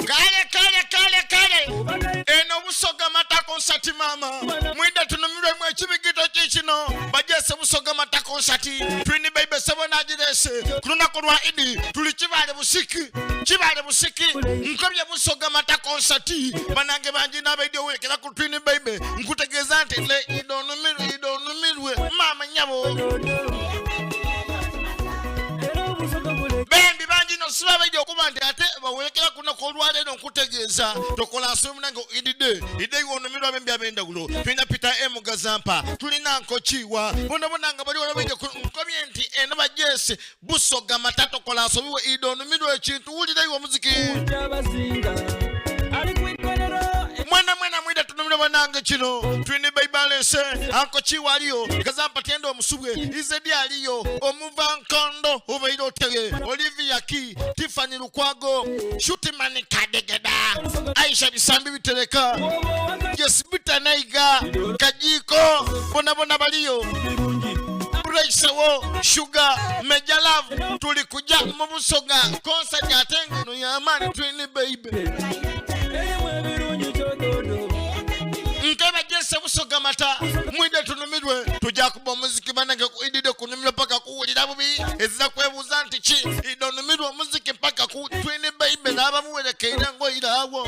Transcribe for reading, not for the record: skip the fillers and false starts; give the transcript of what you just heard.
Kale kale kale kale eno Busoga Mata Concert mama mwidde tunumirwemu ekibigito kikino bajese Busoga Mata Concert Twin Baby sebo nagirese ku lunaku lwa Idi tuli Kibaale Busiki Kibaale Busiki nkobye Busoga Mata Concert banange bangi n'abaidi owerekera ku Twin Baby nkutegeeza nti le Idi onumirwe Idi onumirwe maama nyabo bembi bangi no siba baidi okuba nti ate bawerekera ku lunaku olwaleero nkutegeeza tokola nsobi munange idide idde iwe onumirwa bembi ab'endawulo tulina Peter M Gazampa tulina Nkokiwa bonabona nga bali wala baidi nkobye nti eno bajese Busoga mata tokola nsobi we idde onumirwa ekintu wulira iwe omuziki mwena mwena mwida tunumirwa banange kino twini baibalese anko kiwa aliyo Gazampa tenda omusubwe izedi aliyo omuva nkondo obaire otege Olivia ki Tiffany Lukwago Shutimani Kadegeda Aisha Bisambi Bitereka Jesbita Naiga Kajiko bonabona baliyo Braisewo Sugar Major Love tuli kuja mu Busoga concert ate ngeno y'amaani twini baby nkeba jese Busoga mata mwide tunumirwe tujja kuba omuziki banange idide kunumirwa paka kuwulira bubi ezira kwebuuza nti ki idde onumirwe omuziki paka ku twini baby n'abamuwerekeire ngoyiraawo.